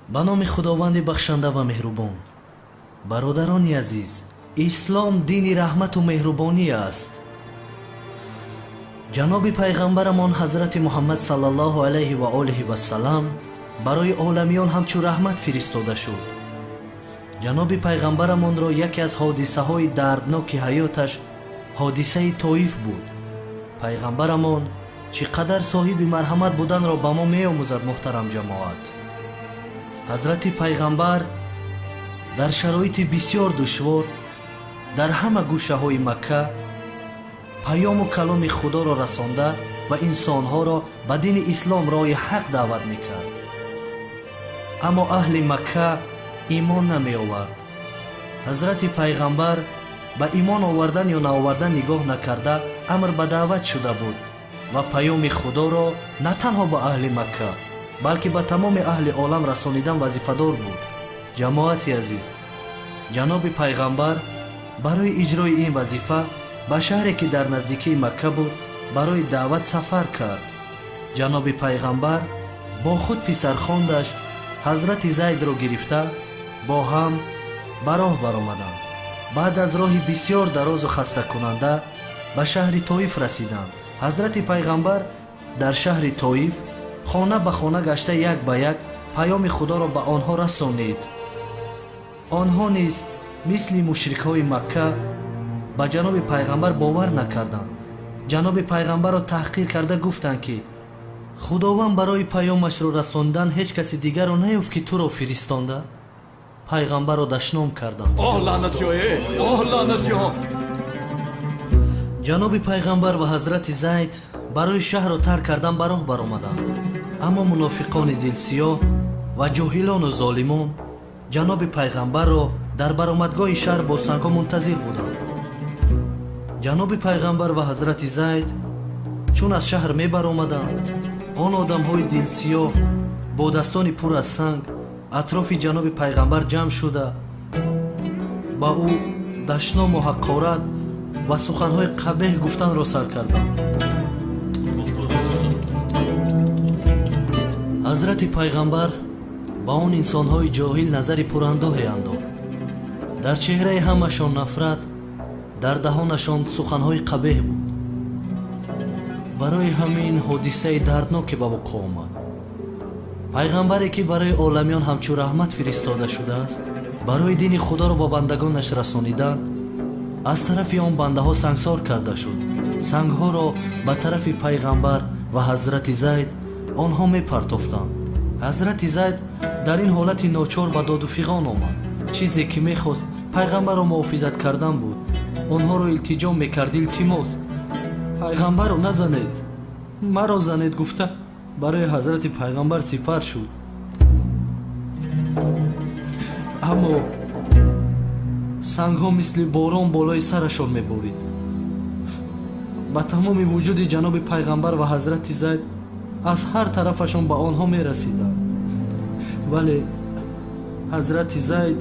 Ба номи Худованди бахшанда ва меҳрубон. Бародарони азиз, ислом дини раҳмату меҳрубонӣ аст. Ҷаноби пайғамбарамон ҳазрати Муҳаммад саллаллоҳу алайҳи ва олиҳи вассалам барои оламиён ҳамчун раҳмат фиристода шуд. Ҷаноби пайғамбарамонро яке аз ҳодисаҳои дардноки ҳаёташ ҳодисаи Тоиф буд. Пайғамбарамон чӣ қадар соҳиби марҳамат буданро ба мо меомӯзад, муҳтарам ҷамоат. Ҳазрати пайғамбар дар шароити бисёр душвор дар ҳама гӯшаҳои Макка паёму каломи Худоро расонда ва инсонҳоро ба дини ислом роҳи ҳақ даъват мекард. Аммо аҳли Макка имон намеовард. Ҳазрати пайғамбар ба имон овардан ё наовардан нигоҳ накарда амр ба даъват шуда буд ва паёми Худоро на танҳо ба аҳли Макка, балки ба тамоми аҳли олам расонидан вазифадор буд. Ҷамоати азиз, ҷаноби пайғамбар барои иҷрои ин вазифа ба шаҳре ки дар наздикии Макка буд барои даъват сафар кард. Ҷаноби пайғамбар бо худ писархондаш ҳазрати Зайдро гирифта бо ҳам ба роҳ баромаданд. Баъд аз роҳи бисёр дарозу хастакунанда ба шаҳри Тоиф расиданд. Ҳазрати пайғамбар дар шаҳри Тоиф хона ба хона гашта як ба як паёми Худоро ба онҳо расонид. Онҳо низ мисли мушрикҳои Макка ба ҷаноби пайғамбар бовар накарданд. Ҷаноби пайғамбарро таҳқир карда гуфтанд, ки Худованд барои паёмашро расондан ҳеҷ каси дигарро наёфт, ки туро фиристонда. Пайғамбарро дашном карданд. Оҳ лаънатиё, оҳ лаънатиё! Ҷаноби пайғамбар ва ҳазрати Зайд барои шаҳрро тарк кардан ба роҳ баромаданд. Аммо мунофиқони дилсиёҳ ва ҷоҳилону золимон ҷаноби пайғамбарро дар баромадгоҳи шаҳр бо сангҳо мунтазир буданд. Ҷаноби пайғамбар ва ҳазрати Зайд чун аз шаҳр мебаромаданд, он одамҳои дилсиёҳ бо дастони пур аз санг атрофи ҷаноби пайғамбар ҷамъ шуда ба ӯ дашному ҳақорат ва суханҳои қабеҳ гуфтанро сар карданд. Ҳазрати пайғамбар ба он инсонҳои ҷоҳил назари пурандӯҳе андохт. Дар чеҳраи ҳамашон нафрат, дар даҳонашон суханҳои қабеҳ буд. Барои ҳамин ҳодисаи дардноке ба вуқӯъ омад. Пайғамбаре ки барои оламиён ҳамчун раҳмат фиристода шудааст, барои дини Худоро ба бандагонаш расонидан аз тарафи он бандаҳо сангсор карда шуд. Сангҳоро ба тарафи пайғамбар ва ҳазрати Зайд онҳо мепартофтанд. Ҳазрати Зайд дар ин ҳолати ночор ба доду фиғон омад. Чизе ки мехост пайғамбарро муҳофизат кардан буд. Онҳоро илтиҷо мекард, илтимос, пайғамбарро назанед, маро занед гуфта барои ҳазрати пайғамбар сипар шуд. Аммо сангҳо мисли борон болои сарашон меборид. Ба тамоми вуҷуди ҷаноби пайғамбар ва ҳазрати Зайд аз ҳар тарафашон ба онҳо мерасиданд. Вале ҳазрати Зайд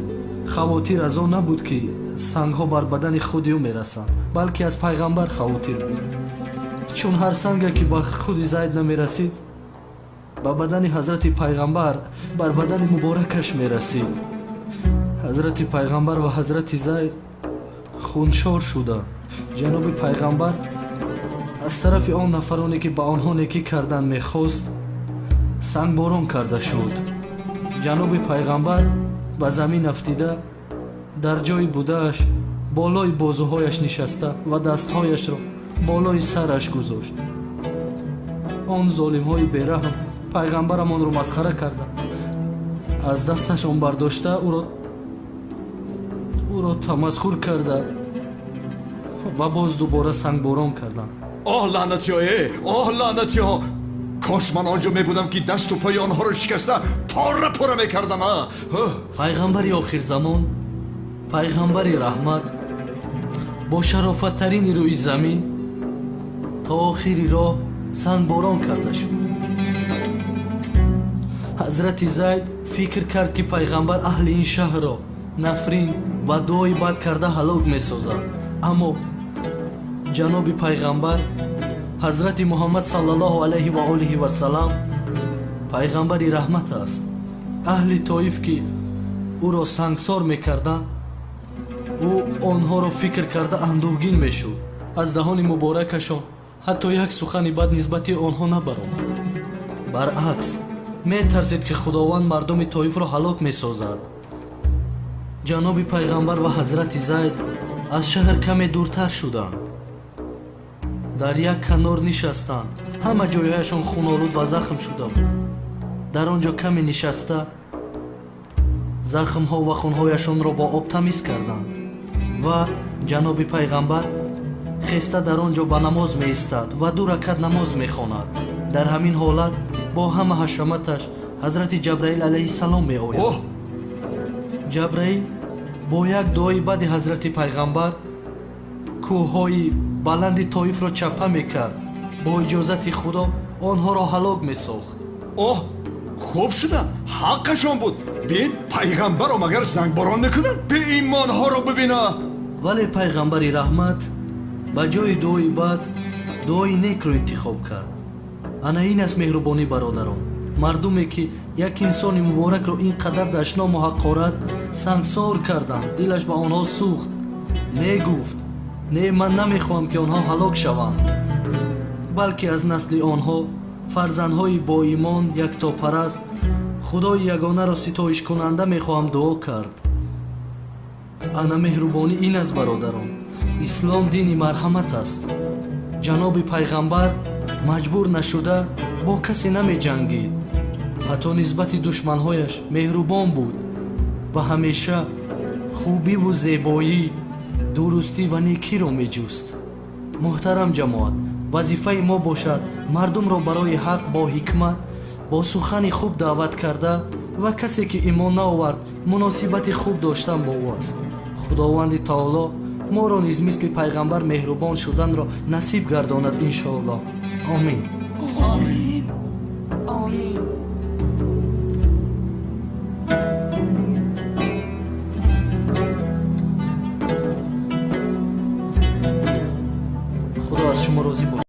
хавотир аз он набуд, ки сангҳо бар бадани худи ӯ мерасанд, балки аз пайғамбар хавотир буд. Чун ҳар санге ки ба худи Зайд намерасид, ба бадани ҳазрати пайғамбар, бар бадани муборакаш мерасид. Ҳазрати пайғамбар ва ҳазрати Зайд хуншор шуданд. Ҷаноби пайғамбар аз тарафи он нафароне ки ба онҳо некӣ кардан мехост, сангборон карда шуд. Ҷаноби пайғамбар ба замин афтида дар ҷои будааш болои бозуҳояш нишаста ва дастҳояшро болои сараш гузошт. Он золимҳои бераҳм пайғамбарамонро масхара карданд. Аз дасташон бардошта ӯро тамасхур карда ва боз дубора сангборон карданд. Оҳ лаънатиё, оҳ лаънатиё! Кош ман он ҷо мебудам, ки дасту пои онҳоро шикаста пора пора мекардам. Пайғамбари охирзамон, пайғамбари раҳмат бо шарофаттарини рӯи замин то охири роҳ сангборон карда шуд. Ҳазрати Зайд фикр кард, ки пайғамбар аҳли ин шаҳрро нафрин ва дуои бад карда ҳалок месозад. Аммо ҷаноби пайғамбар ҳазрати Муҳаммад саллаллоҳу алайҳи ва олиҳи вассалам пайғамбари раҳмат аст. Аҳли Тоиф ки ӯро сангсор мекарданд, ӯ онҳоро фикр карда андӯҳгин мешуд. Аз даҳони муборакашон ҳатто як сухани бад нисбати онҳо набаромад. Баръакс, метарсид ки Худованд мардуми Тоифро ҳалок месозад. Ҷаноби пайғамбар ва ҳазрати Зайд аз шаҳр каме дуртар шуданд. Дар як канор нишастанд. Ҳама ҷойҳояшон хунолуд ва захм шуда буд. Дар он ҷо каме нишаста захмҳо ва хунҳояшонро бо об тамиз карданд ва ҷаноби пайғамбар хеста дар он ҷо ба намоз меистад ва 2 ракат намоз мехонад. Дар ҳамин ҳолат бо ҳама ҳашаматаш ҳазрати Ҷабраил алайҳиссалом меояд. Ҷабраил бо як дуои баъди ҳазрати пайғамбар кӯҳҳои баланди Тоифро чаппа мекард. Бо иҷозати Худо онҳоро ҳалок месохт. Оҳ, хуб шуда, ҳаққашон буд. Бин, пайғамбарро магар зангборон мекунанд? Беимонҳоро бибина. Вале пайғамбари раҳмат ба ҷои дуои бад дуои некро интихоб кард. Ана ин аст меҳрубонӣ, бародарон. Мардуме ки як инсони муборакро ин қадар дашному ҳақорат сангсор карданд, дилаш ба онҳо сӯхт. Не гуфт: не, ман намехоҳам ки онҳо ҳалок шаванд, балки аз насли онҳо фарзандҳои боимон, яктопараст, Худои ягонаро ситоишкунанда мехоҳам дуо кард. Ана меҳрубонӣ ин аст, бародарон. Ислом дини марҳамат аст. Ҷаноби пайғамбар маҷбур нашуда бо касе намеҷангид. Ҳатто нисбати душманҳояш меҳрубон буд ва ҳамеша хубиву зебоӣ, дурустӣ ва некиро меҷуст. Муҳтарам ҷамоат, вазифаи мо бошад мардумро барои ҳақ бо ҳикмат, бо сухани хуб даъват карда ва касе ки имон наовард муносибати хуб доштан бо ӯ аст. Худованди таоло моро низ мисли пайғамбар меҳрубон шуданро насиб гардонад, иншоаллоҳ. Омин. Омин. Омин.